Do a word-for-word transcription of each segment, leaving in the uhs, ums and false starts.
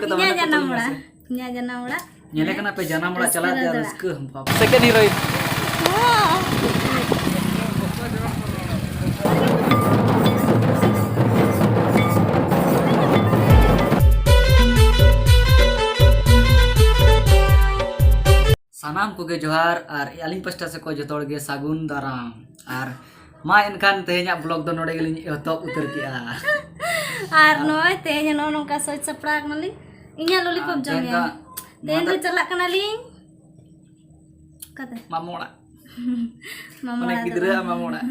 ᱤᱧᱟᱹᱜ ᱡᱟᱱᱟᱢ ᱚᱲᱟᱜ᱾ ᱤᱧᱟᱹᱜ ᱡᱟᱱᱟᱢ ᱚᱲᱟᱜ᱾ ᱧᱮᱞᱮ ᱠᱟᱱᱟ ᱯᱮ ᱡᱟᱱᱟᱢ ᱚᱲᱟᱜ ᱪᱟᱞᱟᱜ ᱨᱮᱭᱟᱜ ᱨᱟᱹᱥᱠᱟᱹ᱾ ᱨᱟᱹᱥᱠᱟᱹ᱾ ᱵᱟᱯ-, second heroine᱾ ᱥᱟᱱᱟᱢ ᱠᱚᱜᱮ ᱡᱚᱦᱟᱨ, ᱟᱨ ᱟᱹᱞᱤᱧ ᱯᱟᱥᱴᱟ ᱥᱮᱫ ᱠᱷᱚᱱ ᱡᱚᱛᱚ ᱦᱚᱲ ᱜᱮ ᱥᱟᱹᱜᱩᱱ ᱫᱟᱨᱟᱢ᱾ ᱟᱨ ᱢᱟ ᱮᱱᱠᱷᱟᱱ ᱛᱮᱦᱮᱧᱟᱜ vlog ᱫᱚ ᱱᱚᱰᱮ ᱜᱮᱞᱤᱧ ᱮᱛᱚᱦᱚᱵ ᱩᱛᱟᱹᱨ ᱠᱮᱜᱼᱟ᱾ ᱟᱨ ᱱᱚᱜᱼᱚᱭ ᱛᱮᱦᱮᱧ ᱱᱚᱜᱼᱚ ᱱᱚᱝᱠᱟ ᱥᱟᱡᱽ ᱥᱟᱯᱲᱟᱣ ᱠᱟᱱᱟᱞᱤᱧ᱾ ᱤᱧᱟᱹᱜ lollipop ᱟᱨ ᱡᱚᱢ ᱛᱮᱦᱮᱧ ᱢᱮ᱾ ᱫᱚ ᱛᱮᱦᱮᱧ ᱫᱚ ᱢᱟᱫᱟ- ᱪᱟᱞᱟᱜ ᱠᱟᱱᱟᱞᱤᱧ᱾ ᱚᱠᱟᱛᱮ? ᱢᱟᱢᱚ ᱚᱲᱟᱜ᱾ ᱢᱟᱢᱚ ᱢᱟᱱᱮ ᱚᱲᱟᱜ ᱫᱚ ᱜᱤᱫᱽᱨᱟᱹ ᱵᱟᱝ᱾ ᱟᱜ ᱢᱟᱢᱚ ᱚᱲᱟᱜ᱾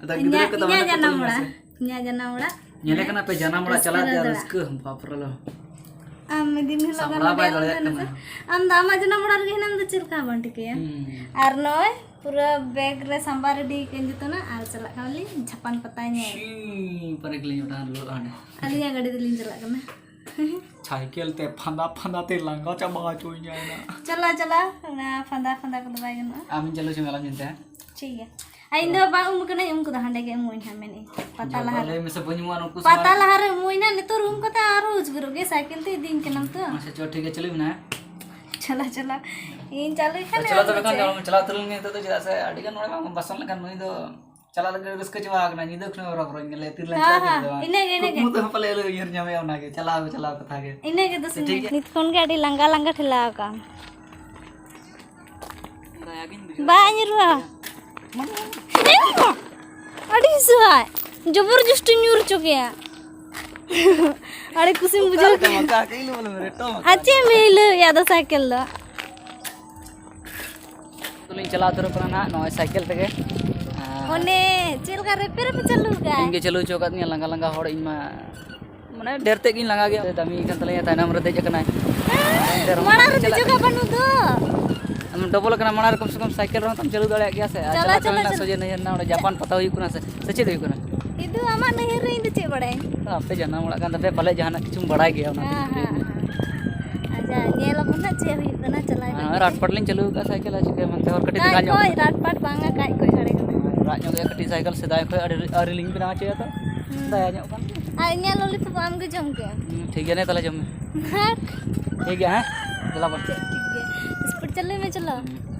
ᱟᱫᱚ ᱜᱤᱫᱽᱨᱟᱹ ᱤᱧᱟᱹᱜ, ᱠᱚᱫᱚ ᱤᱧᱟᱹᱜ ᱢᱟᱱᱮ ᱠᱚ ᱡᱟᱱᱟᱢ ᱛᱩᱞ ᱚᱲᱟᱜ᱾ ᱢᱮᱥᱮ᱾ ᱤᱧᱟᱹᱜ ᱡᱟᱱᱟᱢ ᱚᱲᱟᱜ᱾ ᱧᱮᱞᱮ ᱠᱟᱱᱟ ᱯᱮ ᱡᱟᱱᱟᱢ ᱚᱲᱟᱜ ᱨᱟᱹᱥᱠᱟᱹ ᱪᱟᱞᱟᱜ ᱨᱮᱭᱟᱜ ᱨᱮ ᱨᱟᱹᱥᱠᱟᱹ᱾ ᱵᱟᱯ ᱨᱮ ᱞᱚ᱾ ᱟᱢ ᱢᱤᱫ ᱫᱤᱱ ᱦᱤᱞᱳᱜ ᱥᱟᱢᱵᱲᱟᱣ ᱜᱟᱱ ᱵᱟᱭ ᱱᱚᱰᱮ ᱫᱟᱲᱮᱭᱟᱜ ᱟᱢ ᱠᱟᱱᱟ᱾ ᱫᱚ ᱪᱮᱫ? ᱟᱢ ᱫᱚ ᱟᱢᱟᱜ ᱡᱟᱱᱟᱢ ᱚᱲᱟᱜ ᱨᱮᱜᱮ ᱦᱮᱱᱟᱢ ᱫᱚ ᱪᱮᱫ ᱞᱮᱠᱟ ᱵᱟᱢ ᱴᱷᱤᱠᱟᱹᱭᱟ? ᱦᱩᱸ᱾ ᱟᱨ ᱱᱚᱜᱼᱚᱭ ᱯᱩᱨᱟᱹ bag ᱨᱮ ᱥᱟᱢᱵᱟᱣ ready ᱠᱟᱹᱧ ᱡᱚᱛᱚᱱᱟᱜ ᱟᱨ ᱪᱟᱞᱟᱜ ᱠᱟᱱᱟᱞᱤᱧ ᱡᱷᱟᱯᱟᱱ ᱯᱟᱛᱟ ᱧᱮᱞ᱾ ᱪᱷᱤ, ᱯᱟᱨᱮ ᱜᱮᱞᱤᱧ ᱚᱰᱟᱣ ᱨᱩᱣᱟᱹᱲᱚᱜᱼᱟ ᱦᱟᱸᱰᱮ᱾ ᱟᱹᱞᱤᱧᱟᱜ ᱜᱟᱹᱰᱤ ᱛᱮᱞᱤᱧ ᱪᱟᱞᱟᱜ ᱠᱟᱱᱟ᱾ ᱥᱟᱭᱠᱮᱞ ᱛᱮ ᱯᱷᱟᱸᱫᱟ ᱯᱷᱟᱸᱫᱟ ᱛᱮ ᱞᱟᱸᱜᱟ ᱪᱟᱵᱟ ᱦᱚᱪᱚᱧᱟ ᱚᱱᱟ᱾ ᱪᱟᱞᱟᱣ, ᱪᱟᱞᱟᱣ, ᱚᱱᱟ ᱯᱷᱟᱸᱫᱟ ᱯᱷᱟᱸᱫᱟ ᱠᱚᱫᱚ ᱵᱟᱭ ᱜᱟᱱᱚᱜᱼᱟ᱾ ᱟᱢᱤᱧ ᱪᱟᱹᱞᱩ ᱦᱚᱪᱚ ᱢᱮᱭᱟ, ᱟᱞᱚᱢ ᱪᱤᱱᱛᱟᱹᱭᱟ᱾ ᱴᱷᱤᱠ ᱜᱮᱭᱟ᱾ ᱟᱨ ᱤᱧ ᱫᱚ ᱵᱟᱝ ᱩᱢ ᱠᱟᱹᱱᱟᱹᱧ, ᱩᱢ ᱠᱚᱫᱚ ᱦᱟᱸᱰᱮ ᱜᱮ ᱩᱢᱩᱜ ᱤᱧ ᱦᱟᱸᱜ ᱢᱮᱱᱮᱫ ᱟᱹᱧ᱾ ᱯᱟᱛᱟ ᱡᱟᱵᱟ ᱞᱟᱦᱟ ᱨᱮ᱾ ᱞᱟᱹᱭ ᱢᱮᱥᱮ, ᱵᱟᱹᱧ ᱩᱢᱩᱜᱼᱟ ᱱᱩᱠᱩ ᱯᱟᱛᱟ ᱥᱚᱢᱚᱭ? ᱞᱟᱦᱟ ᱨᱮ ᱩᱢᱩᱜ ᱤᱧ ᱦᱟᱸᱜ, ᱱᱤᱛᱚᱜ ᱨᱮ ᱩᱢ ᱠᱟᱛᱮ ᱟᱨᱚ ᱩᱡᱽᱜᱟᱹᱨᱚᱜ ᱜᱮ, ᱥᱟᱭᱠᱮᱞ ᱛᱮ ᱤᱫᱤᱧ ᱠᱟᱱᱟᱢ ᱛᱚ᱾ ᱟᱪᱪᱷᱟ, ᱪᱚ, ᱴᱷᱤᱠ ᱜᱮᱭᱟ, ᱪᱟᱹᱞᱩᱭ ᱢᱮ ᱦᱟᱸᱜ᱾ ᱪᱟᱞᱟᱜ, ᱪᱟᱞᱟᱜ᱾ ᱤᱧ ᱪᱟᱹᱞᱩᱭ ᱠᱷᱟᱱ ᱪᱟᱞᱟᱣ ᱛᱚᱵᱮ ᱠᱷᱟᱱ ᱪᱟᱞᱟᱣ ᱩᱛᱟᱹᱨ ᱞᱮᱱ ᱜᱮ ᱱᱤᱛᱚᱜ ᱫᱚ, ᱪᱮᱫᱟᱜ ᱥᱮ ᱟᱹᱰᱤ ᱜᱟᱱ ᱱᱚᱰᱮ ᱢᱟ ᱵᱟᱥᱚᱱ ᱞᱮᱠᱷᱟᱱ ᱱᱩᱭ ᱫᱚ ᱪᱟᱞᱟᱜ ᱞᱟᱹᱜᱤᱫ ᱨᱟᱹᱥᱠᱟᱹ ᱪᱟᱵᱟ ᱟᱠᱟᱱᱟ, ᱧᱤᱫᱟᱹ ᱠᱷᱚᱱ ᱦᱚᱨᱚ ᱵᱚᱨᱚᱧ ᱧᱮᱞᱮ ᱛᱤᱨᱮ ᱞᱟᱝ ᱦᱮᱸ, ᱪᱟᱞᱟᱜ ᱦᱮᱸ, ᱠᱟᱱᱟ᱾ ᱤᱱᱟᱹᱜᱮ, ᱤᱱᱟᱹᱜᱮ᱾ ᱠᱩᱠᱢᱩ ᱛᱮᱦᱚᱸ ᱯᱟᱞᱮ ᱟᱞᱮ ᱩᱭᱦᱟᱹᱨ ᱧᱟᱢᱮᱭᱟ ᱚᱱᱟᱜᱮ, ᱪᱟᱞᱟᱣ, ᱪᱟᱞᱟᱣ ᱠᱟᱛᱷᱟ ᱜᱮ᱾ ᱤᱱᱟᱹᱜᱮ ᱫᱚ ᱴᱷᱤᱠ ᱜᱮᱭᱟ᱾ ᱱᱤᱛ ᱠᱷᱚᱱ ᱜᱮ ᱟᱹᱰᱤ ᱞᱟᱸᱜᱟ, ᱞᱟᱸᱜᱟ ᱴᱷᱮᱞᱟᱣ ᱟᱠᱟᱱ᱾ ᱫᱟᱭᱟ ᱜᱤᱧ ᱵᱩᱡᱷᱟᱹᱣ ᱵᱟᱭ ᱧᱩᱨᱩᱜᱼᱟ᱾ ᱢᱟᱱᱮ ᱮ ᱢᱟ! ᱟᱹᱰᱤ ᱦᱤᱥᱟᱹᱭ᱾ ᱡᱚᱵᱚᱨ ᱡᱚᱥᱴᱤ ᱧᱩᱨ ᱦᱚᱪᱚ ᱠᱮᱭᱟ᱾ ᱟᱹᱰᱤ ᱠᱩᱥᱤᱢ ᱵᱩᱡᱷᱟᱹᱣ ᱚᱠᱟ ᱞᱮᱠᱟᱢ ᱠᱮᱭᱟ᱾ ᱟᱸᱠᱟ ᱠᱮᱫ? ᱤᱧ ᱫᱚ ᱵᱚᱞᱮ ᱨᱮᱴᱚ ᱢᱟ ᱟᱨ ᱪᱮᱫ ᱮᱢ ᱦᱤᱞᱟᱹᱣᱮᱫᱼᱟ ᱟᱫᱚ ᱥᱟᱭᱠᱮᱞ ᱫᱚ? ᱛᱚᱞᱤᱧ ᱪᱟᱞᱟᱣ ᱩᱛᱟᱹᱨᱚᱜ ᱠᱟᱱᱟ ᱱᱟᱦᱟᱜ ᱱᱚᱜᱼᱚᱭ ᱥᱟᱭᱠᱮᱞ ᱛᱮᱜᱮ᱾ ᱟᱨ ᱚᱱᱮ ᱪᱮᱫ ᱞᱮᱠᱟ ᱨᱮᱯᱮ ᱨᱮᱯᱮ ᱪᱟᱹᱞᱩ ᱟᱠᱟᱫ? ᱤᱧ ᱜᱮ ᱪᱟᱹᱞᱩ ᱦᱚᱪᱚ ᱟᱠᱟᱫ ᱫᱤᱧᱟ, ᱞᱟᱸᱜᱟ ᱞᱟᱸᱜᱟ ᱦᱚᱲ ᱤᱧ ᱢᱟ᱾ ᱢᱟᱱᱮ ᱰᱷᱮᱨ ᱛᱮᱫ ᱜᱤᱧ ᱞᱟᱸᱜᱟ ᱜᱮᱭᱟ, ᱫᱟᱹᱢᱤ ᱠᱟᱱ ᱛᱟᱞᱤᱧᱟ, ᱛᱟᱭᱱᱚᱢ ᱨᱮ ᱫᱮᱡ ᱟᱠᱟᱱᱟᱭ᱾ ᱮᱱᱛᱮ ᱨᱮᱦᱚᱸ ᱢᱟᱲᱟᱝ ᱨᱮ ᱪᱟᱞᱟᱜ ᱫᱮᱡᱚᱜ ᱜᱮ ᱵᱟᱹᱱᱩᱜ ᱫᱚ᱾ ᱟᱢ ᱰᱚᱵᱚᱞ ᱟᱠᱟᱱᱟ, ᱢᱟᱲᱟᱝ ᱨᱮ ᱠᱚᱢ ᱥᱮ ᱠᱚᱢ ᱥᱟᱭᱠᱮᱞ ᱨᱮᱦᱚᱸ ᱛᱟᱢ ᱪᱟᱹᱞᱩ ᱫᱟᱲᱮᱭᱟᱜ ᱜᱮᱭᱟ ᱥᱮ? ᱟᱨ ᱪᱟᱞᱟᱜ, ᱪᱟᱞᱟᱜ ᱛᱮ ᱪᱟᱞᱟᱜ, ᱢᱮᱱᱟᱜ ᱪᱟᱞᱟᱜ᱾ ᱥᱚᱡᱷᱮ ᱱᱟᱹᱭᱦᱟᱹᱨ ᱨᱮᱱᱟᱜ ᱚᱸᱰᱮ ᱡᱟᱯᱟᱱ ᱯᱟᱛᱟ ᱦᱩᱭᱩᱜ ᱠᱟᱱᱟ ᱥᱮ, ᱥᱮ ᱪᱮᱫ ᱦᱩᱭᱩᱜ ᱠᱟᱱᱟ? ᱤᱧ ᱫᱚ ᱟᱢᱟᱜ ᱱᱟᱹᱭᱦᱟᱹᱨ ᱨᱮ ᱤᱧ ᱫᱚ ᱪᱮᱫ ᱵᱟᱲᱟᱭᱟᱹᱧ? ᱟᱯᱮ ᱡᱟᱱᱟᱢ ᱚᱲᱟᱜ ᱠᱟᱱ ᱛᱟᱯᱮᱭᱟ, ᱯᱟᱞᱮ ᱡᱟᱦᱟᱱᱟᱜ ᱠᱤᱪᱷᱩᱢ ᱵᱟᱲᱟᱭ ᱜᱮᱭᱟ ᱚᱱᱟ ᱦᱮᱸ, ᱠᱷᱟᱹᱛᱤᱨ ᱛᱮ᱾ ᱦᱮᱸ, ᱦᱮᱸ᱾ ᱟᱪᱪᱷᱟ, ᱧᱮᱞ ᱟᱵᱚᱱ ᱱᱟᱜ ᱪᱮᱫ ᱦᱩᱭᱩᱜ ᱠᱟᱱᱟ, ᱪᱟᱞᱟᱣ ᱦᱮᱸ, ᱧᱚᱜ ᱨᱟᱴ ᱠᱟᱛᱮ᱾ ᱯᱟᱴ ᱞᱤᱧ ᱪᱟᱹᱞᱩ ᱟᱠᱟᱫᱼᱟ ᱥᱟᱭᱠᱮᱞ, ᱟᱨ ᱪᱤᱠᱟᱹᱭᱟᱢ ᱮᱱᱛᱮ ᱦᱚᱨ ᱠᱟᱹᱴᱤᱡ ᱠᱟᱡ ᱫᱮᱠᱷᱟ ᱧᱚᱜ ᱠᱷᱚᱡ ᱠᱟᱱᱟ᱾ ᱨᱟᱴ ᱯᱟᱴ ᱵᱟᱝᱟ, ᱠᱟᱡ ᱠᱷᱚᱡ ᱥᱟᱰᱮ ᱠᱟᱱᱟ᱾ ᱨᱟᱜ ᱧᱚᱜ ᱜᱮᱭᱟ ᱠᱟᱹᱴᱤᱡ ᱥᱟᱭᱠᱮᱞ, ᱥᱮᱫᱟᱭ ᱠᱷᱚᱡ ᱟᱹᱣᱨᱤ, ᱟᱹᱣᱨᱤ ᱞᱤᱧ ᱵᱮᱱᱟᱣ ᱦᱚᱪᱚᱭᱟ ᱛᱚ᱾ ᱦᱩᱸ᱾ ᱫᱟᱭᱟ ᱧᱚᱜ ᱠᱟᱱ᱾ ᱟᱨ ᱤᱧᱟᱹᱜ ᱞᱚᱞᱤᱯᱚᱯ ᱟᱢ ᱜᱮ ᱡᱚᱢ ᱠᱮᱜᱼᱟ? ᱦᱩᱸ, ᱴᱷᱤᱠ ᱜᱮᱭᱟ, ᱱᱮ ᱛᱟᱦᱞᱮ ᱡᱚᱢ ᱢᱮ᱾ ᱦᱟᱴ᱾ ᱴᱷᱤᱠ ᱜᱮᱭᱟ, ᱦᱮᱸ? ᱫᱮᱞᱟ ᱵᱚᱱ᱾ ᱪᱮᱫ ᱴᱷᱤᱠ ᱜᱮᱭᱟ? ᱥᱯᱤᱰ ᱪᱟᱹᱞᱩᱭ ᱢᱮ, ᱪᱟᱞᱟᱣ᱾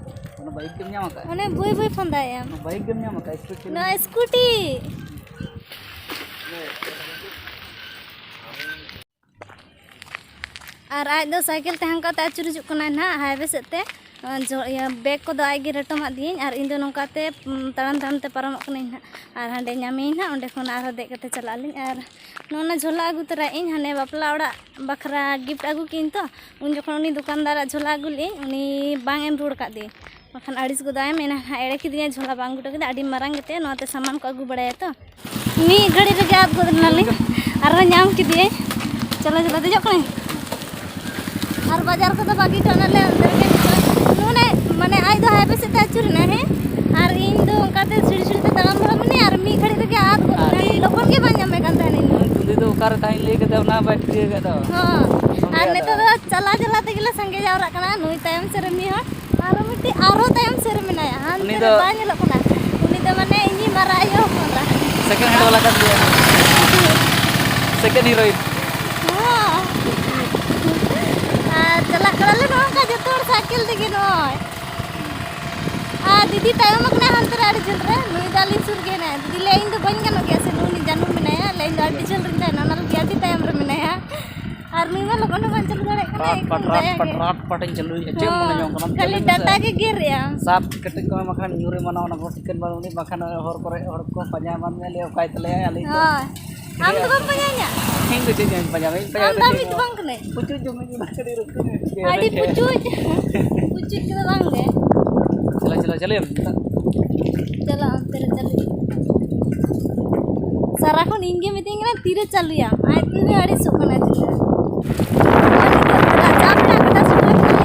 ᱚᱱᱟ ᱵᱟᱭᱤᱠ ᱜᱮᱢ ᱧᱟᱢ ᱟᱠᱟᱫᱼᱟ? ᱚᱱᱮ ᱵᱟᱹᱭ ᱵᱟᱹᱭ ᱯᱷᱳᱱ ᱫᱟᱭ ᱮᱢ᱾ ᱚᱱᱟ ᱵᱟᱭᱤᱠ ᱜᱮᱢ ᱧᱟᱢ ᱟᱠᱟᱫᱼᱟ, ᱥᱯᱤᱰ ᱪᱟᱹᱞᱩ? ᱱᱚᱣᱟ ᱥᱠᱩᱴᱤ᱾ ᱟᱨ ᱟᱡ ᱫᱚ ᱥᱟᱭᱠᱮᱞ ᱛᱮ ᱦᱟᱱᱠᱟ ᱛᱮ ᱟᱹᱪᱩᱨ ᱦᱤᱡᱩᱜ ᱠᱟᱱᱟᱭ ᱱᱟᱦᱟᱜ ᱦᱟᱭᱣᱮ ᱥᱮᱫ ᱛᱮ᱾ ᱡᱚ-, ᱤᱭᱟᱹ, ᱵᱮᱜᱽ ᱠᱚᱫᱚ ᱟᱡ ᱜᱮ ᱨᱮᱴᱚᱢᱟᱜ ᱫᱤᱭᱟᱹᱧ ᱟᱨ ᱤᱧ ᱫᱚ ᱱᱚᱝᱠᱟ ᱛᱮ, ᱩᱢ, ᱛᱟᱲᱟᱢ ᱛᱟᱲᱟᱢ ᱛᱮ ᱯᱟᱨᱚᱢᱚᱜ ᱠᱟᱹᱱᱟᱹᱧ ᱱᱟᱦᱟᱜ᱾ ᱟᱨ ᱦᱟᱸᱰᱮ ᱧᱟᱢᱮᱭᱟᱹᱧ ᱱᱟᱦᱟᱜ, ᱚᱸᱰᱮ ᱠᱷᱚᱱ ᱟᱨᱦᱚᱸ ᱫᱮᱡ ᱠᱟᱛᱮ ᱪᱟᱞᱟᱜ ᱟᱹᱞᱤᱧ᱾ ᱟᱨ ᱱᱚᱜᱼᱚ ᱱᱟ ᱡᱷᱚᱞᱟ ᱟᱹᱜᱩ ᱛᱚᱨᱟᱭᱮᱫ ᱟᱹᱧ, ᱦᱟᱱᱮ ᱵᱟᱯᱞᱟ ᱚᱲᱟᱜ ᱵᱟᱠᱷᱨᱟ ᱜᱤᱯᱷᱴ ᱟᱹᱜᱩ ᱠᱤᱱ ᱛᱚ, ᱩᱱ ᱡᱚᱠᱷᱚᱱ ᱩᱱᱤ ᱫᱚᱠᱟᱱᱫᱟᱨᱟᱜ ᱡᱷᱚᱞᱟ ᱟᱹᱜᱩ ᱞᱮᱫᱟᱹᱧ, ᱩᱱᱤ ᱵᱟᱝ ᱮᱢ ᱨᱩᱣᱟᱹᱲ ᱠᱟᱫ ᱫᱤᱭᱟᱹᱧ᱾ ᱵᱟᱠᱷᱟᱱ ᱟᱹᱲᱤᱥ ᱜᱚᱫᱚᱜ ᱟᱭ, ᱢᱮᱱᱟ ᱦᱟᱸᱜ ᱮᱲᱮ ᱠᱤᱫᱤᱧᱟ, ᱡᱷᱚᱞᱟ ᱵᱟᱝ ᱟᱹᱜᱩ ᱦᱚᱴᱚ ᱠᱮᱫᱟ, ᱟᱹᱰᱤ ᱢᱟᱨᱟᱝ ᱜᱮᱛᱟᱭᱟ, ᱱᱚᱣᱟᱛᱮ ᱥᱟᱢᱟᱱ ᱠᱚ ᱟᱹᱜᱩ ᱵᱟᱲᱟᱭᱟ ᱛᱚ᱾ ᱢᱤᱫ ᱜᱷᱟᱹᱲᱤ ᱨᱮᱜᱮ ᱟᱫ ᱜᱚᱫ ᱮᱱᱟᱞᱤᱧ, ᱟᱨᱦᱚᱸ ᱧᱟᱢ ᱠᱮᱫᱮᱭᱟᱹᱧ᱾ ᱪᱚᱞᱚ ᱪᱚᱞᱚ, ᱫᱮᱡᱚᱜ ᱠᱟᱹᱱᱟᱹᱧ᱾ ᱟᱨ ᱵᱟᱡᱟᱨ ᱠᱚᱫᱚ ᱵᱟᱹᱜᱤ ᱦᱚᱴᱚ ᱱᱟᱞᱮ, ᱚᱱᱛᱮ ᱨᱮᱜᱮ ᱢᱮᱱᱟᱜᱼᱟ᱾ ᱱᱚᱰᱮ, ᱢᱟᱱᱮ, ᱟᱡ ᱫᱚ ᱦᱟᱭᱣᱮ ᱥᱮᱫ ᱛᱮ ᱟᱹᱪᱩᱨ ᱮᱱᱟᱭ, ᱦᱮᱸ, ᱟᱨ ᱤᱧ ᱫᱚ ᱚᱱᱠᱟᱛᱮ ᱥᱤᱲᱤ ᱥᱤᱲᱤ ᱛᱮ ᱛᱟᱲᱟᱢ ᱵᱟᱲᱟ ᱢᱤᱱᱟᱹᱧᱟ, ᱟᱨ ᱢᱤᱫ ᱜᱷᱟᱹᱲᱤ ᱨᱮᱜᱮ ᱟᱫ ᱜᱚᱫ ᱮᱱᱟᱭ, ᱟᱹᱰᱤ ᱞᱚᱜᱚᱱ ᱜᱮ ᱵᱟᱭ ᱧᱟᱢᱮ ᱠᱟᱱ ᱛᱟᱦᱮᱱᱟ ᱤᱧ ᱫᱚ᱾ ᱩᱱᱤ ᱫᱚ ᱚᱠᱟᱨᱮ ᱛᱟᱦᱮᱸᱧ ᱞᱟᱹᱭ ᱠᱟᱫᱟ, ᱚᱱᱟ ᱵᱟᱭ ᱴᱷᱤᱠᱟᱹ ᱟᱠᱟᱫ ᱫᱚ᱾ ᱦᱚᱸ, ᱥᱚᱸᱜᱮ ᱟᱨ ᱟᱫᱚ᱾ ᱱᱤᱛᱚᱜ ᱫᱚ ᱪᱟᱞᱟᱣ ᱪᱟᱞᱟᱣ ᱛᱮᱜᱮ ᱞᱮ ᱥᱟᱸᱜᱮ ᱡᱟᱣᱨᱟᱜ ᱠᱟᱱᱟ᱾ ᱱᱩᱭ ᱛᱟᱭᱚᱢ ᱥᱮᱫ ᱨᱮ ᱢᱤᱫ ᱦᱚᱲ, ᱟᱨᱚ ᱢᱤᱫᱴᱤᱡ ᱟᱨᱦᱚᱸ ᱛᱟᱭᱚᱢ ᱥᱮᱫ ᱨᱮ ᱢᱮᱱᱟᱭᱟ, ᱦᱟᱱᱛᱮ ᱩᱱᱤ ᱨᱮ ᱫᱚ ᱵᱟᱭ ᱧᱮᱞᱚᱜ ᱠᱟᱱᱟ᱾ ᱩᱱᱤ ᱫᱚ ᱢᱟᱱᱮ ᱤᱧᱤᱡ ᱢᱟᱨᱟᱜ ᱟᱭᱳ ᱦᱚᱯᱚᱱ ᱮᱨᱟ᱾ ᱥᱮᱠᱮᱱᱰ ᱦᱮᱱᱰ ᱵᱟᱞᱟ ᱠᱟᱱ ᱜᱮᱭᱟ᱾ Second heroine. ᱦᱚᱸ᱾ ᱟᱨ ᱪᱟᱞᱟᱜ ᱠᱟᱱᱟᱞᱮ ᱱᱚᱜᱼᱚ ᱱᱚᱝᱠᱟ ᱡᱚᱛᱚ ᱦᱚᱲ ᱥᱟᱭᱠᱮᱞ ᱛᱮᱜᱮ ᱱᱚᱜᱼᱚᱭ᱾ ᱟᱨ ᱫᱤᱫᱤ ᱛᱟᱭᱚᱢ ᱟᱠᱟᱱᱟᱭ ᱦᱟᱱᱛᱮ ᱨᱮ ᱟᱹᱰᱤ ᱡᱷᱟᱹᱞ ᱨᱮ, ᱱᱩᱭ ᱫᱚ ᱟᱹᱞᱤᱧ ᱥᱩᱨ ᱜᱮ ᱦᱮᱱᱟᱭᱟ᱾ ᱫᱤᱫᱤ ᱞᱟᱹᱭᱟ, "ᱤᱧ ᱫᱚ ᱵᱟᱹᱧ ᱜᱟᱱᱚᱜ ᱜᱮᱭᱟ ᱥᱮ, ᱱᱩᱭ ᱡᱟᱹᱱᱩᱢ ᱢᱮᱱᱟᱭᱟ?" ᱞᱟᱹᱭᱟ, "ᱤᱧ ᱫᱚ ᱟᱹᱰᱤ ᱡᱷᱟᱹᱞ ᱨᱤᱧ ᱛᱟᱦᱮᱱᱟ, ᱚᱱᱟ ᱞᱟᱹᱜᱤᱫ ᱟᱹᱰᱤ ᱛᱟᱭᱚᱢ ᱨᱮ ᱢᱮᱱᱟᱭᱟ᱾" ᱟᱨ ᱱᱩᱭ ᱢᱟ ᱞᱚᱜᱚᱱ ᱦᱚᱸ ᱵᱟᱝ ᱪᱟᱹᱞᱩ ᱫᱟᱲᱮᱭᱟᱜ ᱠᱟᱱᱟ, ᱯᱟᱴ, ᱮᱠᱫᱚᱢ ᱯᱟᱴ, ᱨᱟᱴ, ᱫᱟᱭᱟ ᱯᱟᱴ, ᱜᱮ᱾ ᱨᱟᱴ, ᱯᱟᱴ ᱤᱧ ᱪᱟᱹᱞᱩᱭᱮᱫᱼᱟ᱾ ᱪᱮᱫ ᱮᱢ ᱢᱚᱱᱮ ᱦᱚᱸ, ᱡᱚᱝ ᱠᱟᱱᱟ? ᱠᱷᱟᱹᱞᱤ ᱪᱟᱹᱞᱩᱭ ᱢᱮᱥᱮ᱾ ᱰᱟᱴᱟ ᱜᱮ ᱜᱮᱨ ᱨᱮᱭᱟ᱾ ᱥᱟᱵ ᱠᱮᱴᱮᱡ ᱠᱚᱜ ᱢᱮ, ᱵᱟᱠᱷᱟᱱ ᱧᱩᱨ ᱮᱢᱟᱱᱚᱜᱼᱟ, ᱚᱱᱟ ᱠᱚ ᱴᱷᱤᱠᱟᱹᱱ ᱵᱟᱹᱱᱩᱜ ᱟᱹᱱᱤᱡ, ᱵᱟᱠᱷᱟᱱ ᱦᱚᱨ ᱠᱚᱨᱮ ᱦᱚᱲ ᱠᱚ ᱯᱟᱸᱡᱟ ᱮᱢᱟᱱ ᱢᱮᱭᱟ, ᱞᱟᱹᱭᱟ, "ᱚᱠᱟᱭ ᱛᱟᱞᱮᱭᱟ ᱟᱹᱞᱤᱧ ᱫᱚ?" ᱦᱳᱭ᱾ ᱟᱢ ᱫᱚ ᱵᱟᱢ ᱯᱟᱸᱡᱟᱧᱟ? ᱤᱧ ᱫᱚ ᱪᱮᱫ ᱤᱧ ᱯᱟᱸᱡᱟ ᱢᱮᱭᱟ? ᱤᱧ ᱯᱟᱸᱡᱟ ᱟᱢ ᱫᱚ ᱠᱟᱛᱮ ᱟᱢᱤᱡ ᱫᱚ ᱪᱮᱫ? ᱵᱟᱝ ᱠᱟᱱᱟᱭ? ᱯᱩᱪᱩᱡ ᱡᱚᱢ ᱤᱧ ᱚᱱᱟ ᱠᱷᱟᱹᱛᱤᱨ ᱨᱟᱹᱥᱠᱟᱹ ᱧᱚᱜ ᱟᱹᱭᱠᱟᱹᱣᱟ ᱟᱹᱰᱤ ᱢᱮᱱᱛᱮ᱾ ᱯᱩᱪᱩᱡ᱾ ᱯᱩᱪᱩᱡ ᱠᱚᱫᱚ ᱵᱟᱝ ᱜᱮ᱾ ᱪᱟᱞᱟᱜ, ᱪᱟᱞᱟᱜ, ᱪᱟᱹᱞᱩᱭᱟᱢ? ᱪᱟᱞᱟᱜ ᱚᱱᱛᱮ ᱨᱮ ᱪᱟᱹᱞᱩ᱾ ᱥᱟᱨᱟ ᱠᱷᱚᱱ ᱤᱧ ᱜᱮ ᱢᱤᱛᱟᱹᱧ ᱠᱟᱱᱟ, "ᱛᱤᱨᱮ ᱪᱟᱹᱞᱩᱭᱟᱢ?" ᱟᱡ ᱛᱮᱜᱮ ᱟᱹᱲᱤᱥᱚᱜ ᱠᱟᱱᱟ ᱪᱮᱫ? ᱪᱟᱯ ᱨᱮ ᱜᱟᱰᱟ ᱥᱩᱨ ᱨᱮ ᱠᱷᱟᱹᱞᱤ᱾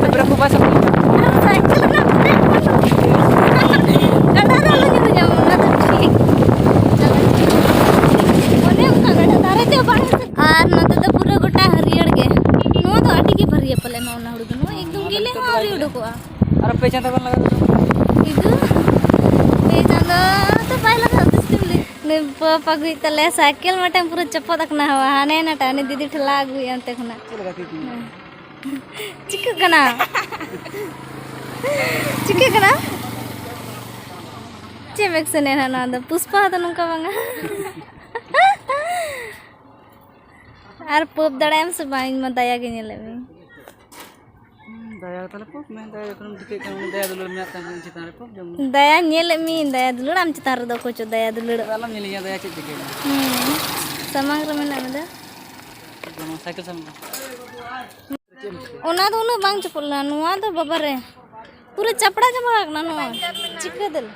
ᱜᱤᱫᱽᱨᱟᱹ ᱠᱚ ᱵᱟᱭ ᱥᱟᱵ ᱠᱚᱣᱟ᱾ ᱟᱨ ᱥᱟᱭᱠᱮᱞ ᱨᱮᱱᱟᱜ ᱵᱨᱮᱠ ᱵᱟᱹᱱᱩᱜ᱾ ᱜᱟᱰᱟ ᱨᱮ ᱟᱞᱚ ᱧᱩᱨᱩᱭᱟᱢ, ᱚᱱᱟ ᱫᱚ ᱴᱷᱤᱠ᱾ ᱚᱱᱮ ᱚᱱᱠᱟ ᱜᱟᱰᱟ ᱫᱷᱟᱨᱮ ᱛᱮ ᱵᱟᱝ᱾ ᱟᱨ ᱱᱚᱛᱮ ᱫᱚ ᱯᱩᱨᱟᱹ ᱜᱚᱴᱟ ᱦᱟᱹᱨᱭᱟᱹᱲ ᱜᱮ᱾ ᱱᱚᱣᱟ ᱫᱚ ᱟᱹᱰᱤ ᱜᱮ ᱵᱷᱟᱹᱨᱭᱟᱹ ᱯᱟᱞᱮ, ᱱᱚᱜᱼᱚ ᱱᱟ ᱦᱩᱲᱩ ᱫᱚ᱾ ᱱᱚᱣᱟ ᱮᱠᱫᱚᱢ ᱱᱚᱣᱟ ᱫᱚ ᱜᱮᱞᱮ ᱱᱤᱛᱚᱜ ᱦᱚᱸ ᱫᱚ ᱵᱟᱭ ᱟᱹᱣᱨᱤ ᱜᱮᱞᱮᱜᱼᱟ᱾ ᱩᱰᱩᱠᱚᱜᱼᱟ᱾ ᱟᱨᱚ ᱯᱮ ᱪᱟᱸᱫᱚ ᱜᱟᱱ ᱞᱟᱜᱟᱜᱼᱟ᱾ ᱤᱫᱩ, ᱯᱮ ᱪᱟᱸᱫᱚ ᱫᱚ ᱵᱟᱭ ᱞᱟᱜᱟᱜᱼᱟ, ᱛᱤᱥ ᱛᱮᱢ ᱞᱟᱹᱭ? ᱱᱮ-, ᱯᱚᱯ ᱟᱹᱜᱩᱭᱮᱫ ᱛᱟᱞᱮᱭᱟ, ᱥᱟᱭᱠᱮᱞ ᱢᱤᱫᱴᱟᱝ ᱯᱩᱨᱟᱹ ᱪᱚᱯᱚᱫ ᱟᱠᱟᱱᱟ ᱦᱟᱣᱟ, ᱦᱟᱱᱮ ᱱᱟᱴᱟ ᱦᱟᱱᱮ ᱫᱤᱫᱤ ᱴᱷᱮᱞᱟᱣ ᱟᱹᱜᱩᱭᱮᱫ ᱚᱱᱛᱮ ᱠᱷᱚᱱᱟᱜ᱾ ᱪᱮᱫ ᱞᱮᱠᱟ ᱛᱤ ᱛᱤ? ᱪᱤᱠᱟᱹᱜ ᱠᱟᱱᱟ? ᱪᱤᱠᱟᱹᱜ ᱠᱟᱱᱟ? ᱪᱮᱫ ᱮᱢ ᱮᱠᱥᱮᱱ ᱮᱫᱟ ᱱᱚᱣᱟ ᱫᱚ? ᱯᱩᱥᱯᱟ ᱦᱚᱸ ᱫᱚ ᱱᱚᱝᱠᱟ ᱵᱟᱝᱟ᱾ ᱟᱨ ᱯᱚᱯ ᱫᱟᱲᱮᱭᱟᱜ ᱟᱢ ᱥᱮ ᱵᱟᱝ? ᱤᱧ ᱢᱟ ᱫᱟᱭᱟ ᱜᱮ ᱧᱮᱞᱮᱫ ᱢᱮ᱾ ᱫᱟᱭᱟ ᱛᱟᱦᱞᱮ ᱯᱚᱯ ᱢᱮ, ᱫᱟᱭᱟ ᱡᱚᱠᱷᱚᱱᱮᱢ ᱴᱷᱤᱠᱟᱹᱭᱮᱫ ᱠᱷᱟᱱ, ᱩᱱᱤ ᱫᱟᱭᱟ ᱫᱩᱞᱟᱹᱲ ᱢᱮᱱᱟᱜ ᱛᱟᱢ ᱠᱷᱟᱱ ᱩᱱᱤ ᱪᱮᱛᱟᱱ ᱨᱮ ᱯᱚᱯ ᱡᱚᱝ ᱢᱮ᱾ ᱫᱟᱭᱟ ᱧᱮᱞᱮᱫ ᱢᱮᱭᱟᱹᱧ, ᱫᱟᱭᱟ ᱫᱩᱞᱟᱹᱲ ᱟᱢ ᱪᱮᱛᱟᱱ ᱨᱮᱫᱚ ᱚᱠᱚᱭ ᱪᱚ ᱫᱟᱭᱟ ᱫᱩᱞᱟᱹᱲ᱾ ᱟᱫᱚ ᱟᱞᱚᱢ ᱧᱮᱞᱤᱧᱟ, ᱫᱟᱭᱟ ᱪᱮᱫ ᱪᱤᱠᱟᱹᱭᱮᱱᱟ? ᱦᱩᱸ, ᱥᱟᱢᱟᱝ ᱨᱮ ᱢᱮᱱᱟᱜ ᱢᱮᱫᱚ᱾ ᱡᱮᱢᱚᱱ ᱥᱟᱭᱠᱮᱞ ᱥᱟᱢᱟᱝ ᱨᱮ᱾ ᱚᱱᱟ ᱫᱚ ᱩᱱᱟᱹᱜ ᱵᱟᱝ ᱪᱚᱯᱚᱞ ᱞᱮᱱᱟ, ᱱᱚᱣᱟ ᱫᱚ ᱵᱟᱵᱟ ᱨᱮ, ᱯᱩᱨᱟᱹ ᱪᱟᱯᱲᱟ ᱪᱟᱵᱟ ᱟᱠᱟᱱᱟ ᱱᱚᱣᱟ᱾ ᱪᱤᱠᱟᱹ ᱫᱟᱞᱮ?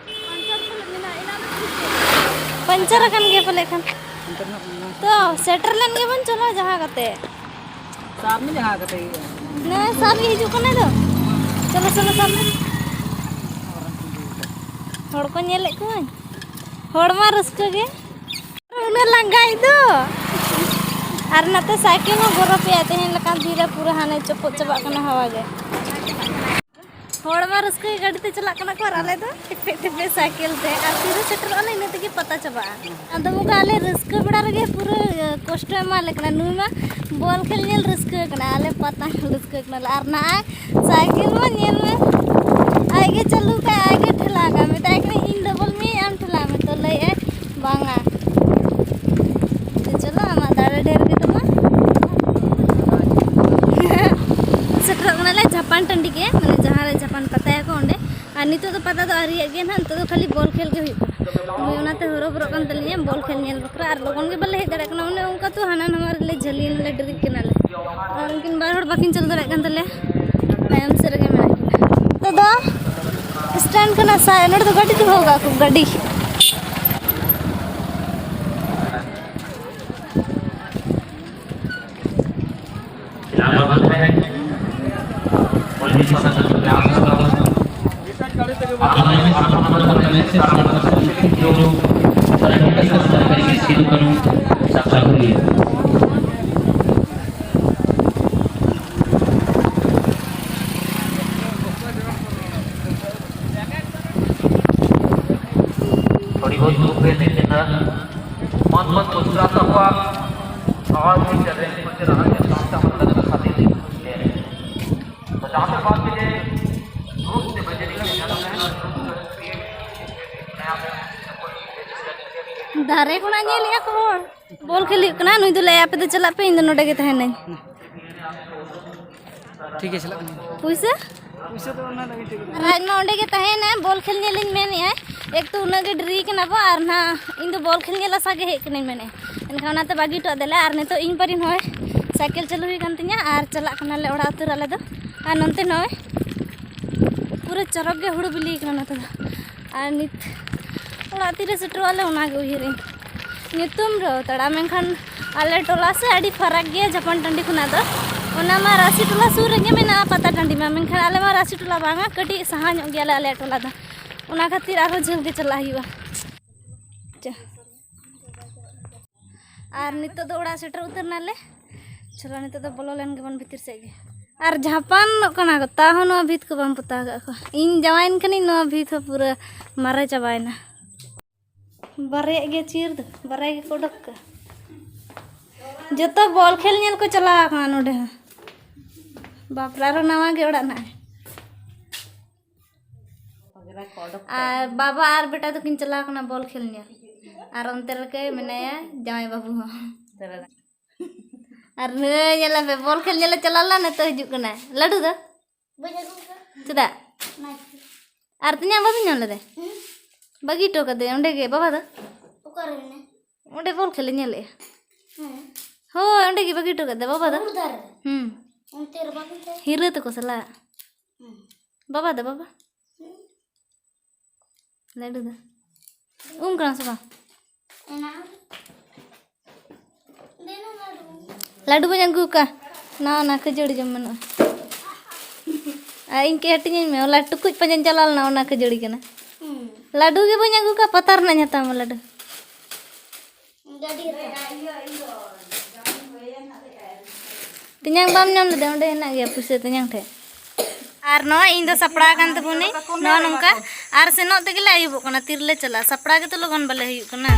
ᱯᱟᱧᱪᱟᱨ ᱟᱠᱟᱱ ᱜᱮᱭᱟ ᱯᱟᱞᱮ ᱠᱷᱟᱱ᱾ ᱚᱱᱛᱮ ᱨᱮᱱᱟᱜ ᱢᱮᱱᱟᱜᱼᱟ᱾ ᱛᱚ, ᱥᱮᱴᱮᱨ ᱞᱮᱱ ᱜᱮᱵᱚᱱ, ᱪᱚᱞᱚ ᱡᱟᱦᱟᱸ ᱠᱟᱛᱮ᱾ ᱥᱟᱵ ᱢᱮ, ᱡᱟᱦᱟᱸ ᱠᱟᱛᱮ ᱜᱮ᱾ ᱱᱮ, ᱥᱟᱵ ᱜᱮ ᱦᱤᱡᱩᱜ ᱠᱟᱱᱟᱭ ᱫᱚ᱾ ᱪᱚᱞᱚ, ᱪᱚᱞᱚ, ᱥᱟᱵ ᱢᱮ᱾ ᱦᱚᱲ ᱠᱚ ᱧᱮᱞᱮᱫ ᱠᱚᱣᱟᱹᱧ᱾ ᱦᱚᱲ ᱢᱟ ᱨᱟᱹᱥᱠᱟᱹ ᱜᱮ᱾ ᱩᱱᱟᱹᱜ ᱞᱟᱸᱜᱟᱭ ᱫᱚ᱾ ᱟᱨ ᱱᱟᱛᱮ ᱥᱟᱭᱠᱮᱞ ᱦᱚᱸ ᱵᱚᱨᱚᱯᱮᱭᱟ, ᱛᱮᱦᱮᱧ ᱞᱮᱠᱟᱱ ᱫᱤᱱ ᱨᱮ ᱯᱩᱨᱟᱹ ᱦᱟᱱᱮ ᱪᱚᱯᱚᱫ ᱪᱟᱵᱟᱜ ᱠᱟᱱᱟ ᱦᱟᱣᱟ ᱜᱮ᱾ ᱦᱚᱲ ᱢᱟ ᱨᱟᱹᱥᱠᱟᱹ ᱜᱮ ᱜᱟᱹᱰᱤ ᱛᱮ ᱪᱟᱞᱟᱜ ᱠᱟᱱᱟ ᱠᱚ, ᱟᱨ ᱟᱞᱮ ᱫᱚ ᱴᱷᱮᱯᱮ ᱴᱷᱮᱯᱮ ᱥᱟᱭᱠᱮᱞ ᱛᱮ, ᱟᱨ ᱛᱤᱨᱮ ᱥᱮᱴᱮᱨᱚᱜ ᱟᱞᱮ, ᱤᱱᱟᱹ ᱛᱮᱜᱮ ᱯᱟᱛᱟ ᱪᱟᱵᱟᱜᱼᱟ᱾ ᱟᱫᱚ ᱚᱱᱠᱟ ᱟᱞᱮ ᱨᱟᱹᱥᱠᱟᱹ ᱵᱮᱲᱟ ᱨᱮᱜᱮ ᱯᱩᱨᱟᱹ ᱠᱚᱥᱴᱚᱭ ᱮᱢᱟ ᱞᱮ ᱠᱟᱱᱟ᱾ ᱱᱩᱭ ᱢᱟ ᱵᱚᱞ ᱠᱷᱮᱞ ᱧᱮᱞ ᱨᱟᱹᱥᱠᱟᱹ ᱠᱟᱱᱟ, ᱟᱞᱮ ᱯᱟᱛᱟ ᱧᱮᱞ ᱨᱟᱹᱥᱠᱟᱹ ᱠᱟᱱᱟᱞᱮ᱾ ᱟᱨ ᱱᱟᱜᱼᱟᱭ ᱥᱟᱭᱠᱮᱞ ᱢᱟ ᱧᱮᱞ ᱢᱮ, ᱟᱡ ᱜᱮ ᱪᱟᱹᱞᱩ ᱠᱟᱜ, ᱟᱡ ᱜᱮ ᱴᱷᱮᱞᱟᱣ ᱠᱟᱜ, ᱢᱮᱛᱟᱭ ᱠᱟᱹᱱᱟᱹᱧ, "ᱤᱧ ᱰᱚᱵᱚᱞ ᱢᱤᱭᱟᱹᱧ, ᱟᱢ ᱴᱷᱮᱞᱟᱣ ᱢᱮ", ᱛᱚ ᱞᱟᱹᱭᱮᱜᱼᱟᱭ, "ᱵᱟᱝᱟ, ᱫᱮ ᱪᱚᱞᱚ, ᱟᱢᱟᱜ ᱫᱟᱲᱮ ᱰᱷᱮᱨ ᱜᱮ ᱛᱟᱢᱟ᱾" ᱥᱮᱴᱮᱨᱚᱜ ᱠᱟᱱᱟᱞᱮ ᱡᱟᱯᱟᱱ ᱴᱟᱺᱰᱤ ᱜᱮ, ᱢᱟᱱᱮ ᱡᱟᱦᱟᱸ ᱨᱮ ᱡᱟᱯᱟᱱ ᱯᱟᱛᱟᱭᱟᱠᱚ ᱚᱸᱰᱮ᱾ ᱟᱨ ᱱᱤᱛᱚᱜ ᱫᱚ ᱯᱟᱛᱟ ᱫᱚ ᱟᱹᱣᱨᱤᱭᱟᱜ ᱜᱮᱭᱟ ᱱᱟᱦᱟᱜ, ᱱᱤᱛᱚᱜ ᱫᱚ ᱠᱷᱟᱹᱞᱤ ᱵᱚᱞ ᱠᱷᱮᱞ ᱜᱮ ᱦᱩᱭᱩᱜ ᱠᱟᱱᱟ᱾ ᱱᱩᱭ ᱚᱱᱟᱛᱮ ᱦᱚᱨᱚᱵᱚᱨᱚᱜ ᱠᱟᱱ ᱛᱟᱹᱞᱤᱧᱟ ᱵᱚᱞ ᱠᱷᱮᱞ ᱧᱮᱞ ᱵᱟᱠᱷᱨᱟ, ᱟᱨ ᱞᱚᱜᱚᱱ ᱜᱮ ᱵᱟᱞᱮ ᱦᱮᱡ ᱫᱟᱲᱮᱭᱟᱜ ᱠᱟᱱᱟ, ᱚᱱᱮ ᱚᱱᱠᱟ ᱛᱚ ᱦᱟᱱᱟ ᱱᱟᱣᱟ ᱨᱮᱞᱮ ᱡᱷᱟᱹᱞᱤᱭᱮᱱᱟᱞᱮ, ᱰᱮᱨᱤᱜ ᱠᱟᱱᱟᱞᱮ᱾ ᱟᱨ ᱩᱱᱠᱤᱱ ᱵᱟᱨ ᱦᱚᱲ ᱵᱟᱹᱠᱤᱱ ᱪᱟᱹᱞᱩ ᱫᱟᱲᱮᱭᱟᱜ ᱠᱟᱱ ᱛᱟᱞᱮᱭᱟ, ᱛᱟᱭᱚᱢ ᱥᱮᱫ ᱨᱮᱜᱮ ᱢᱮᱱᱟᱜ ᱠᱤᱱᱟ᱾ ᱱᱤᱛᱚᱜ ᱫᱚ ᱥᱴᱮᱱᱰ ᱠᱟᱱᱟ ᱥᱟᱭ, ᱱᱚᱰᱮ ᱫᱚ ᱜᱟᱹᱰᱤ ᱫᱚᱦᱚ ᱠᱟᱜᱼᱟ ᱠᱚ, ᱜᱟᱹᱰᱤ᱾ थोड़ी बहुत धूप है, लेकिन दूसरा सफर और भी चैलेंज को चलाने के साथ मतलब खाते हैं। तो जहाँ तक बात की जाए, ग्रुप से बजने का जाना है। ᱫᱟᱨᱮ ᱠᱷᱚᱱᱟᱜ ᱧᱮᱞᱮᱜᱼᱟ ᱠᱚ ᱦᱚᱲ᱾ ᱵᱚᱞ ᱠᱷᱮᱞ ᱦᱩᱭᱩᱜ ᱠᱟᱱᱟ᱾ ᱱᱩᱭ ᱫᱚ ᱞᱟᱹᱭᱟ, "ᱟᱯᱮ ᱫᱚ ᱪᱟᱞᱟᱜ ᱯᱮ, ᱤᱧ ᱫᱚ ᱱᱚᱰᱮ ᱜᱮ ᱛᱟᱦᱮᱱᱟᱹᱧ᱾" ᱴᱷᱤᱠ ᱜᱮ ᱪᱟᱞᱟᱜ ᱠᱟᱱᱟ᱾ ᱯᱩᱭᱥᱟᱹ? ᱯᱩᱭᱥᱟᱹ ᱫᱚ ᱚᱱᱟ ᱫᱚ ᱢᱤᱫᱴᱮᱡ ᱜᱮ᱾ ᱟᱨ ᱟᱡ ᱢᱟ ᱚᱸᱰᱮ ᱜᱮ ᱛᱟᱦᱮᱱᱟᱭ, ᱵᱚᱞ ᱠᱷᱮᱞ ᱧᱮᱞᱤᱧ ᱢᱮᱱᱮᱜᱼᱟᱭ᱾ ᱮᱠ ᱛᱚ ᱩᱱᱟᱹᱜ ᱜᱮ ᱰᱮᱨᱤ ᱠᱟᱱᱟ ᱵᱚ, ᱟᱨ ᱱᱟᱦᱟᱜ ᱤᱧ ᱫᱚ ᱵᱚᱞ ᱠᱷᱮᱞ ᱧᱮᱞ ᱟᱥᱟ ᱜᱮ ᱦᱮᱡ ᱠᱟᱹᱱᱟᱹᱧ ᱢᱮᱱᱮᱜᱼᱟᱭ᱾ ᱮᱱᱠᱷᱟᱱ ᱚᱱᱟᱛᱮ ᱵᱟᱹᱜᱤ ᱦᱚᱴᱚ ᱟᱫᱮᱞᱮ᱾ ᱟᱨ ᱱᱤᱛᱚᱜ ᱤᱧ ᱯᱟᱹᱨᱤ ᱱᱚᱜᱼᱚᱭ ᱥᱟᱭᱠᱮᱞ ᱪᱟᱹᱞᱩ ᱦᱩᱭ ᱠᱟᱱ ᱛᱤᱧᱟ ᱟᱨ ᱪᱟᱞᱟᱜ ᱠᱟᱱᱟᱞᱮ ᱚᱲᱟᱜ ᱩᱛᱟᱹᱨ ᱟᱞᱮ ᱫᱚ᱾ ᱟᱨ ᱱᱚᱱᱛᱮ ᱱᱚᱜᱼᱚᱭ ᱯᱩᱨᱟᱹ ᱪᱚᱨᱚᱠ ᱜᱮ ᱦᱩᱲᱩ ᱵᱤᱞᱤ ᱠᱟᱱᱟ ᱱᱚᱛᱮ ᱫᱚ᱾ ᱟᱨ ᱱᱤᱛ ᱚᱲᱟᱜ ᱛᱤᱨᱮ ᱥᱮᱴᱮᱨᱚᱜ ᱟᱞᱮ, ᱚᱱᱟᱜᱮ ᱩᱭᱦᱟᱹᱨᱟᱹᱧ᱾ ᱧᱩᱛᱩᱢ ᱨᱮᱦᱚᱸ ᱛᱟᱲᱟ, ᱢᱮᱱᱠᱷᱟᱱ ᱟᱞᱮ ᱴᱚᱞᱟ ᱥᱮ ᱟᱹᱰᱤ ᱯᱷᱟᱨᱟᱠ ᱜᱮᱭᱟ ᱡᱷᱟᱯᱟᱱ ᱴᱟᱺᱰᱤ ᱠᱷᱚᱱᱟᱜ ᱫᱚ᱾ ᱚᱱᱟ ᱢᱟ ᱨᱟᱥᱤ ᱴᱚᱞᱟ ᱥᱩᱨ ᱨᱮᱜᱮ ᱢᱮᱱᱟᱜᱼᱟ ᱯᱟᱛᱟ ᱴᱟᱺᱰᱤ ᱢᱟ, ᱢᱮᱱᱠᱷᱟᱱ ᱟᱞᱮ ᱢᱟ ᱨᱟᱥᱤ ᱴᱚᱞᱟ ᱵᱟᱝᱟ, ᱠᱟᱹᱴᱤᱡ ᱥᱟᱦᱟ ᱧᱚᱜ ᱜᱮᱭᱟᱞᱮ ᱟᱞᱮᱭᱟᱜ ᱴᱚᱞᱟ ᱫᱚ᱾ ᱚᱱᱟ ᱠᱷᱟᱹᱛᱤᱨ ᱟᱨᱦᱚᱸ ᱡᱷᱟᱹᱞ ᱜᱮ ᱪᱟᱞᱟᱜ ᱦᱩᱭᱩᱜᱼᱟ᱾ ᱪᱟ᱾ ᱟᱨ ᱱᱤᱛᱚᱜ ᱫᱚ ᱚᱲᱟᱜ ᱥᱮᱴᱮᱨ ᱩᱛᱟᱹᱨ ᱱᱟᱞᱮ᱾ ᱪᱚᱞᱚ, ᱱᱤᱛᱚᱜ ᱫᱚ ᱵᱚᱞᱚ ᱞᱮᱱ ᱜᱮᱵᱚᱱ ᱵᱷᱤᱛᱤᱨ ᱥᱮᱫ ᱜᱮ᱾ ᱟᱨ ᱡᱷᱟᱯᱟᱱᱚᱜ ᱠᱟᱱᱟ ᱠᱚ, ᱛᱟᱣ ᱦᱚᱸ ᱱᱚᱣᱟ ᱵᱷᱤᱛ ᱠᱚ ᱵᱟᱢ ᱯᱚᱛᱟᱣ ᱠᱟᱜ ᱠᱚᱣᱟ᱾ ᱤᱧ ᱡᱟᱶᱟᱭᱮᱱ ᱠᱷᱟᱱᱤᱧ, ᱱᱚᱣᱟ ᱵᱷᱤᱛ ᱦᱚᱸ ᱯᱩᱨᱟᱹ ᱢᱟᱨᱮ ᱪᱟᱵᱟᱭᱮᱱᱟ᱾ ᱵᱟᱨᱭᱟᱜ ᱜᱮ ᱪᱤᱨ ᱫᱚ, ᱵᱟᱨᱭᱟ ᱜᱮᱠᱚ ᱚᱰᱚᱠ ᱠᱟᱜᱼᱟ᱾ ᱡᱚᱛᱚ ᱵᱚᱞ ᱠᱷᱮᱞ ᱧᱮᱞ ᱠᱚ ᱪᱟᱞᱟᱣ ᱟᱠᱟᱱᱟ ᱱᱚᱰᱮ ᱦᱚᱸ᱾ ᱵᱟᱯᱞᱟ ᱨᱮ ᱱᱟᱣᱟ ᱜᱮ ᱚᱲᱟᱜ ᱱᱟᱜᱼᱟᱭ᱾ ᱟᱨ ᱵᱟᱵᱟ ᱟᱨ ᱵᱮᱴᱟ ᱫᱚᱠᱤᱱ ᱪᱟᱞᱟᱣ ᱠᱟᱱᱟ ᱵᱚᱞ ᱠᱷᱮᱞ ᱧᱮᱞ᱾ ᱟᱨ ᱚᱱᱛᱮ ᱨᱮᱜᱮ ᱢᱮᱱᱟᱭᱟ ᱡᱟᱶᱟᱭ ᱵᱟᱹᱵᱩ ᱦᱚᱸ᱾ ᱟᱨ ᱱᱩᱭ ᱧᱮᱞᱮ ᱯᱮ, ᱵᱚᱞ ᱠᱷᱮᱞ ᱧᱮᱞᱮ ᱪᱟᱞᱟᱣ ᱞᱮᱱᱟ, ᱱᱤᱛᱚᱜ ᱦᱤᱡᱩᱜ ᱠᱟᱱᱟᱭ᱾ ᱞᱟᱹᱰᱩ ᱫᱚ? ᱵᱟᱹᱧ ᱟᱹᱜᱩ ᱟᱠᱟᱫ᱾ ᱪᱮᱫᱟᱜ? ᱚᱱᱟ ᱜᱮ᱾ ᱟᱨ ᱛᱮᱧᱟᱝ ᱵᱟᱹᱵᱤᱱ ᱧᱟᱢ ᱞᱮᱫᱮ? ᱦᱩᱸ? ᱵᱟᱹᱜᱤ ᱦᱚᱴᱚ ᱠᱟᱫᱮ ᱚᱸᱰᱮ ᱜᱮ, ᱵᱟᱵᱟ ᱫᱚ? ᱚᱠᱟᱨᱮ ᱢᱮᱱᱟᱭᱟ? ᱚᱸᱰᱮ ᱵᱚᱞ ᱠᱷᱮᱞ ᱮ ᱧᱮᱞᱮᱜᱼᱟ᱾ ᱦᱮᱸ᱾ ᱦᱳᱭ, ᱚᱸᱰᱮ ᱜᱮ ᱵᱟᱹᱜᱤ ᱦᱚᱴᱚ ᱠᱟᱫᱮ ᱵᱟᱵᱟ ᱫᱚ᱾ ᱦᱩᱲ ᱫᱟᱨᱮ ᱨᱮ? ᱦᱩᱸ᱾ ᱚᱱᱛᱮ ᱨᱮ ᱵᱟᱹᱵᱤᱱ ᱛᱟᱦᱮᱸ? ᱦᱤᱨᱟᱹ ᱛᱟᱠᱚ ᱥᱟᱞᱟᱜ᱾ ᱦᱩᱸ᱾ ᱵᱟᱵᱟ ᱫᱚ ᱵᱟᱵᱟ? ᱦᱩᱸ᱾ ᱞᱟᱹᱰᱩ ᱫᱚ ᱩᱢ ᱠᱟᱱᱟ ᱥᱮ ᱵᱟᱝ? ᱮᱱᱟᱝ᱾ ᱫᱤᱱᱟᱹᱢ ᱞᱟᱹᱰᱩ᱾ ᱞᱟᱹᱰᱩ ᱵᱟᱹᱧ ᱟᱹᱜᱩ ᱟᱠᱟᱫᱼᱟ, ᱱᱟᱣᱟ ᱱᱟᱣᱟ ᱠᱷᱟᱹᱡᱟᱹᱲᱤ ᱡᱚᱢ ᱢᱮ ᱱᱚᱜᱼᱚᱭ᱾ ᱟᱨ ᱤᱧ ᱠᱟᱹᱡ ᱦᱟᱹᱴᱤᱧᱟᱹᱧ ᱢᱮ, ᱦᱚᱞᱟ ᱴᱩᱠᱩᱡ ᱯᱟᱸᱡᱟᱧ ᱪᱟᱞᱟᱣ ᱞᱮᱱᱟ, ᱚᱱᱟ ᱠᱷᱟᱹᱡᱟᱹᱲᱤ ᱠᱟᱱᱟ᱾ ᱦᱩᱸ᱾ ᱞᱟᱹᱰᱩ ᱜᱮ ᱵᱟᱹᱧ ᱟᱹᱜᱩ ᱠᱟᱜᱼᱟ, ᱯᱟᱛᱟ ᱨᱮᱱᱟᱜ ᱤᱧ ᱦᱟᱛᱟᱣ ᱟᱢᱟ ᱞᱟᱹᱰᱩ᱾ ᱜᱟᱹᱰᱤ ᱨᱮ᱾ ᱛᱮᱧᱟᱝ ᱵᱟᱢ ᱧᱟᱢ ᱞᱮᱫᱟ? ᱚᱸᱰᱮ ᱦᱮᱱᱟᱜ ᱜᱮᱭᱟ ᱯᱩᱭᱥᱟᱹ ᱛᱮᱧᱟᱝ ᱴᱷᱮᱱ᱾ ᱟᱨ ᱱᱚᱣᱟ ᱤᱧ ᱫᱚ ᱥᱟᱯᱲᱟᱣ ᱟᱠᱟᱱ ᱛᱟᱵᱚᱱᱟᱹᱧ ᱱᱚᱜᱼᱚ ᱱᱚᱝᱠᱟ᱾ ᱟᱨ ᱥᱮᱱᱚᱜ ᱛᱮᱜᱮ ᱞᱮ ᱟᱹᱭᱩᱵᱚᱜ ᱠᱟᱱᱟ, ᱛᱤᱨᱮᱞᱮ ᱪᱟᱞᱟᱜᱼᱟ, ᱥᱟᱯᱲᱟᱣ ᱜᱮᱛᱚ ᱞᱚᱜᱚᱱ ᱵᱟᱞᱮ ᱦᱩᱭᱩᱜ ᱠᱟᱱᱟ᱾